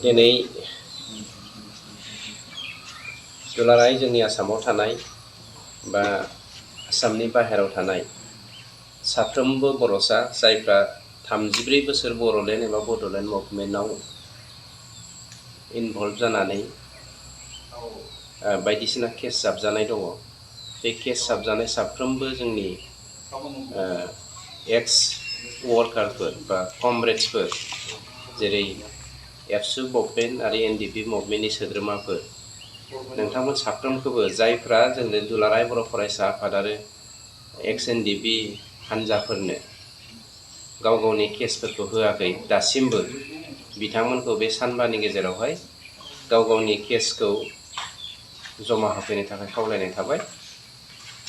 दिनै दुलाराय जोंनि आसामाव थानाय बा आसामनि बाहेरायाव थानाय साफ्रोमबो बर'सा जायफ्रा 34 बोसोर बर'लेण्ड एबा बड'लेण्ड मुभमेन्टआव इनभल्भ जानानै बायदिसिना केस जाबजानाय दङ। बे केस जाबजानाय साफ्रोमबो जोंनि एक्स वर्कारफोर बा कमरेड्सफोर जेरै एबसु मुभमेन्ट आरो एनडिपि मुभमेन्टनि सोद्रोमाफोर नोंथांमोन साफ्रोमखौबो जायफ्रा जोंनो दुलाराय बर' फरायसा आफाद आरो एक्स एनडिपि हान्जाफोरनो गाव गावनि केसफोरखौ होआखै दासिमबो बिथांमोनखौ बे सानबानि गेजेरावहाय गाव गावनि केसखौ जमा होफैनो थाखाय खावलायनाय थाबाय।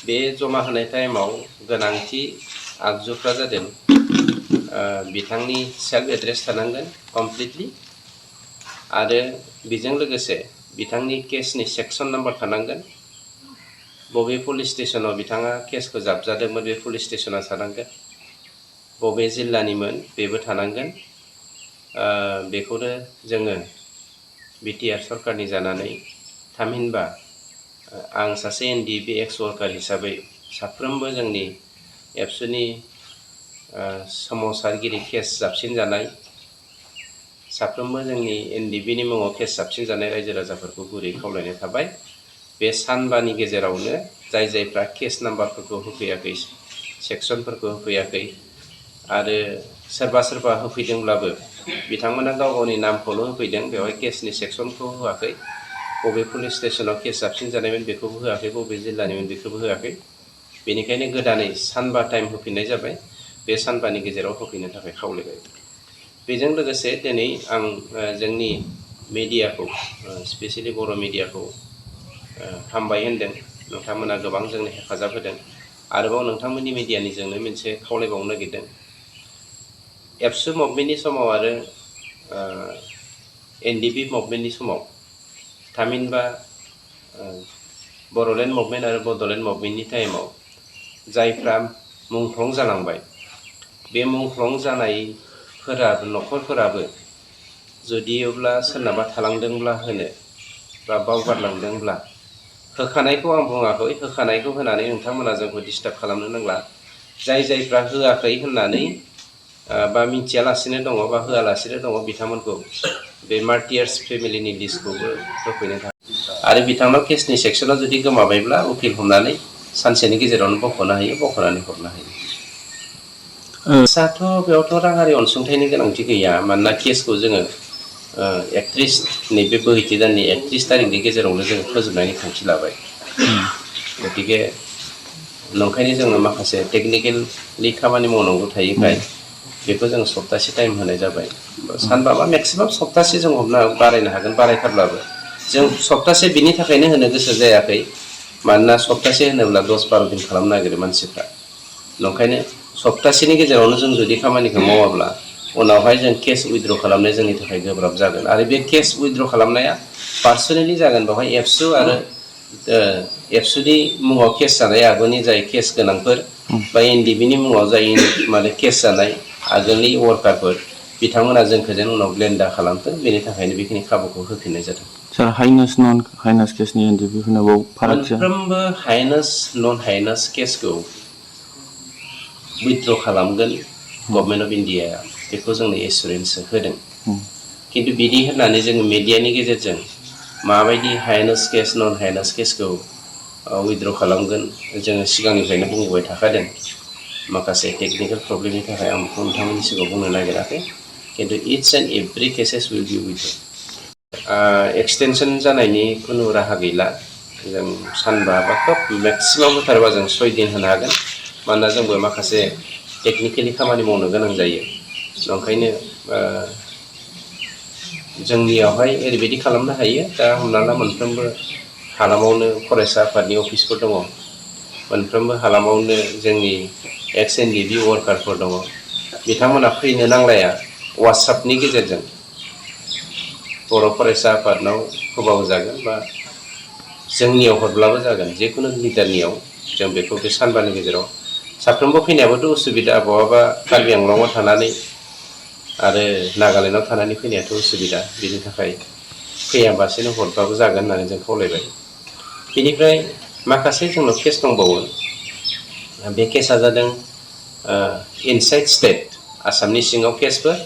बे जमा होनाय टाइमाव गोनांथि आगजुफ्रा जादों बिथांनि सेल्फ एड्रेस थानांगोन कमप्लिटलि आरो बेजों लोगोसे बिथांनि केसनि सेक्सन नाम्बार थानांगोन। बबे पुलिस स्टेसनाव बिथाङा केसखौ जाबजादोंमोन बे पुलिस स्टेसना थानांगोन। बबे जिल्लानिमोन बेबो थानांगोन। बेखौनो जोङो बिटिआर सरकारनि जानानै थामहिनबा आं सासे एनडिपि एक्स वर्कार हिसाबै साफ्रोमबो जोंनि एबसुनि सोमावसारगिरि केस जाबसिनजानाय साफ्रोमबो जोंनि एनडिपिनि मुङाव केस जाबसिनजानाय रायजो राजाफोरखौ गुरै खावलायनाय थाबाय। बे सानबानि गेजेरावनो जायफ्रा केस नाम्बारफोरखौ होफैयाखै सेक्सनफोरखौ होफैयाखै आरो सोरबा होफैदोंब्लाबो बिथांमोना गाव गावनि नामखौल' होफैदों, बेवहाय केसनि सेक्सनखौ होआखै। बबे पुलिस स्टेसनाव केस जाबसिनजानायमोन बेखौबो होआखै, बबे जिल्लानिमोन बेखौबो होआखै। बेनिखायनो गोदानै सानबा टाइम होफिननाय जाबाय। बे सानबानि गेजेराव होफैनो थाखाय खावलायबाय। बेजों लोगोसे दिनै आं जोंनि मिडियाखौ स्पेसियेलि बर' मिडियाखौ हामबाय होनदों। नोंथांमोना गोबां जोंनो हेफाजाब होदों। आरोबाव नोंथांमोननि मिडियानिजोंनो मोनसे खावलायबावनो नागिरदों। एबसु मुभमेन्टनि समाव आरो एनडिपि मुभमेन्टनि समाव थामहिनबा बर'लेण्ड मुभमेन्ट आरो बड'लेण्ड मुभमेन्टनि टाइमाव जायफ्रा मुंख्लं जालांबाय, बे मुंख्लं जानायफोराबो न'खरफोराबो जुदियोब्ला सोरनाबा थालांदोंब्ला होनो बा बावगारलांदोंब्ला होखानायखौ आं बुङाखै, होखानायखौ होनानै नोंथांमोना जोंखौ डिस्टार्ब खालामनो नांला। जायफ्रा होआखै होननानै बा मिथियालासिनो दङ बा होआलासिनो दङ बिथांमोनखौ बे मार्टियार्स फेमिलिनि लिस्टखौबो होफैनो थाखाय आरो बिथांनाव केसनि सेक्सना जुदि गोमाबायब्ला उकिल हमनानै सानसेनि गेजेरावनो बख'नो हायो, बख'नानै हरनो हायो। केसआथ' बेयावथ' राङारि अनसुंथाइनि गोनांथि गैया। मानोना केसखौ जोङो 31 नैबे बोहैथि दाननि 31 थारिखनि गेजेरावनो जों फोजोबनायनि थांखि लाबाय। गतिके नंखायनो जोङो माखासे टेकनिकेलि खामानि मावनांगौ थायोखाय बेखौ जों सप्तासे टाइम होनाय जाबाय। सानबाबा मेक्सिमाम सप्तासे जों हमना बारायनो हागोन, बारायथारब्लाबो जों सप्तासे बिनि थाखायनो होनो गोसो जायाखै। मानोना सप्तासे होनोब्ला 10-12 दिन खालामनो नागिरो मानसिफ्रा। नंखायनो सप्तासेनि गेजेरावनो जों जुदि खामानिखौ मावाब्ला उनावहाय जों केस उइथड्र खालामनाया जोंनि थाखाय गोब्राब जागोन। आरो बे केस उइथड्र खालामनाया पार्सनेलि जागोन। बेवहाय एबसु आरो एबसुनि मुङाव केस जानाय आगुनि जाय केस गोनांफोर बा एनडिपिनि मुङाव जाय माने केस जानाय आगोलनि वर्कारफोर बिथांमोना जोंखौ जेन उनाव ब्लेम दा खालामथों, बेनि थाखायनो बेखिनि खाबुखौ होफिननाय जादों। सार, हाइनेस नन हाइनेस केसनि एनडिपि होनायाव फारागथिया? मोनफ्रोमबो हाइनेस नन हाइनेस केसखौ उइथड्र खालामगोन गभर्नमेन्ट अफ इन्डियाया, बेखौ जोंनो एसुरेन्स होदों। खिन्थु बिदि होननानै जोङो मिडियानि गेजेरजों माबायदि हाइनेस केस नन हाइनेस केसखौ उइथड्र खालामगोन जोङो सिगांनिफ्रायनो बुंबोबाय थाखादों। माखासे टेकनिकेल प्रब्लेमनि थाखाय आं बेखौ नोंथांमोननि सिगाङाव बुंनो नागिराखै। खिन्थु it's and every cases will be withdraw. Extension जानायनि खुनु राहा गैला। जों सानबा बा खोब मेक्सिमाम होथारबा जों 6 दिन होनो हागोन। मानोना जोंबो माखासे टेकनिकेलि खामानि मावनो गोनां जायो। ओंखायनो जोंनियावहाय ओरैबायदि खालामनो हायो। दा हमना ला मोनफ्रोमबो हालामावनो फरायसा आफादनि अफिसफोर दङ। मोनफ्रोमबो हालामावनो जोंनि एक्स एनडिपि वर्कारफोर दङ। बिथांमोना फैनो नांलाया, वाट्सएपनि गेजेरजों बर' फरायसा आफादनाव होबाबो जागोन बा जोंनियाव हरब्लाबो जागोन। जिखुनु लिडारनियाव जों बेखौ बे सानबानि गेजेराव साफ्रोमबो फैनायाबोथ' उसुबिदा। बहाबा कार्बि आंलंआव थानानै आरो नागालेण्डआव थानानै फैनायाथ' उसुबिदा, बिनि थाखाय फैयाबासिनो हरबाबो जागोन होननानै जों खावलायबाय। बेनिफ्राय माखासे जोंनाव केस दंबावो। बे केसा जादों इनसाइड स्टेट, आसामनि सिङाव केसफोर,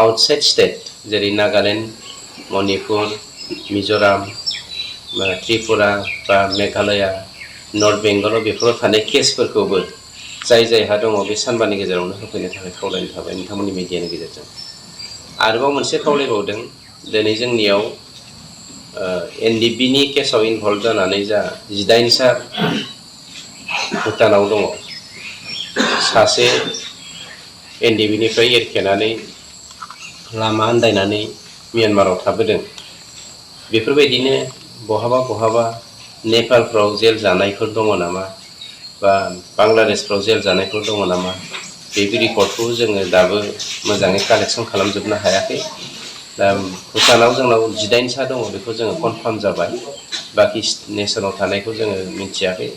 आउटसाइड स्टेट जेरै नागालेण्ड, मणिपुर, मिज'राम, त्रिपुरा बा मेघालया, नर्थ बेंगलाव बेफोराव थानाय केसफोरखौबो जाय जायहा दङ बे सानबानि गेजेरावनो होफैनो थाखाय खावलायनाय थाबाय नोंथांमोननि मिडियानि गेजेरजों। आरोबाव मोनसे खावलायबावदों, दिनै जोंनियाव NDP नि केसाव इनभल्भ जानानै जा 18सा भुटानाव दङ, सासे NDP निफ्राय एरखेनानै लामा आन्दायनानै म्यानमाराव थाबोदों। बेफोरबायदिनो बहाबा नेपालफ्राव जेल जानायफोर दङ नामा, बा बांलादेशफ्राव जेल जानायफोर दङ नामा, बे रिपर्टखौ जोङो दाबो मोजाङै कालेक्सन खालामजोबनो हायाखै। दा भुटानाव जोंनाव 18सा दङ, बेखौ जोङो कनफार्म जाबाय। बाखि नेसनाव थानायखौ जोङो मिथियाखै।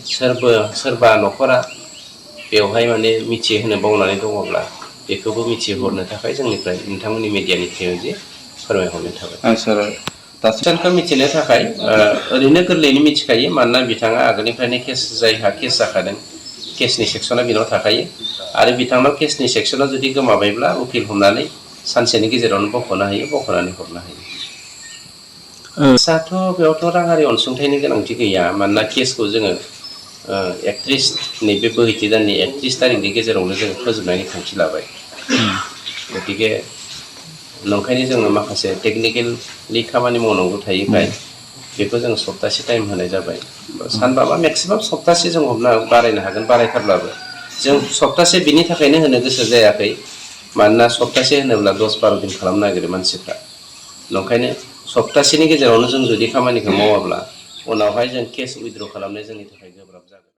सोरबा न'खरा बेवहाय माने मिथिहोनो बावनानै दङब्ला बेखौबो मिथिहरनो थाखाय जोंनिफ्राय नोंथांमोननि मिडियानि थ्रुयै फोरमायहरनाय थाबाय। सार दासिमखौ मिथिनो थाखाय ओरैनो गोरलैयैनो मिथिखायो, मानोना बिथाङा आगोलनिफ्रायनो जायहा केस जाखादों केसनि सेक्सना बिनाव थाखायो, आरो बिथांनाव केसनि सेक्सना जुदि गोमाबायब्ला उकिल हमनानै सानसेनि गेजेरावनो बख'नो हायो, बख'नानै हरनो हायो। केसाथ' बेयावथ' राङारि अनसुंथाइनि गोनांथि गैया, मानोना केसखौ जोङो 31 नैबे बोहैथि दाननि 31 थारिखनि गेजेरावनो जोङो फोजोबनायनि थांखि लाबाय। गतिके नंखायनो जोङो माखासे टेकनिकेलि खामानि मावनांगौ थायोखाय बेखौ जों सप्तासे टाइम होनाय जाबाय। सानबाबा मेक्सिमाम सप्तासे जों हमना बारायनो हागोन, बारायथारब्लाबो जों सप्तासे बिनि थाखायनो होनो गोसो जायाखै, मानोना सप्तासे होनोब्ला 10-12 दिन खालामनो नागिरो मानसिफ्रा। नंखायनो सप्तासेनि गेजेरावनो जों जुदि खामानिखौ मावाब्ला उनावहाय जों केस उइथड्र' खालामनाया जोंनि थाखाय गोब्राब जागोन।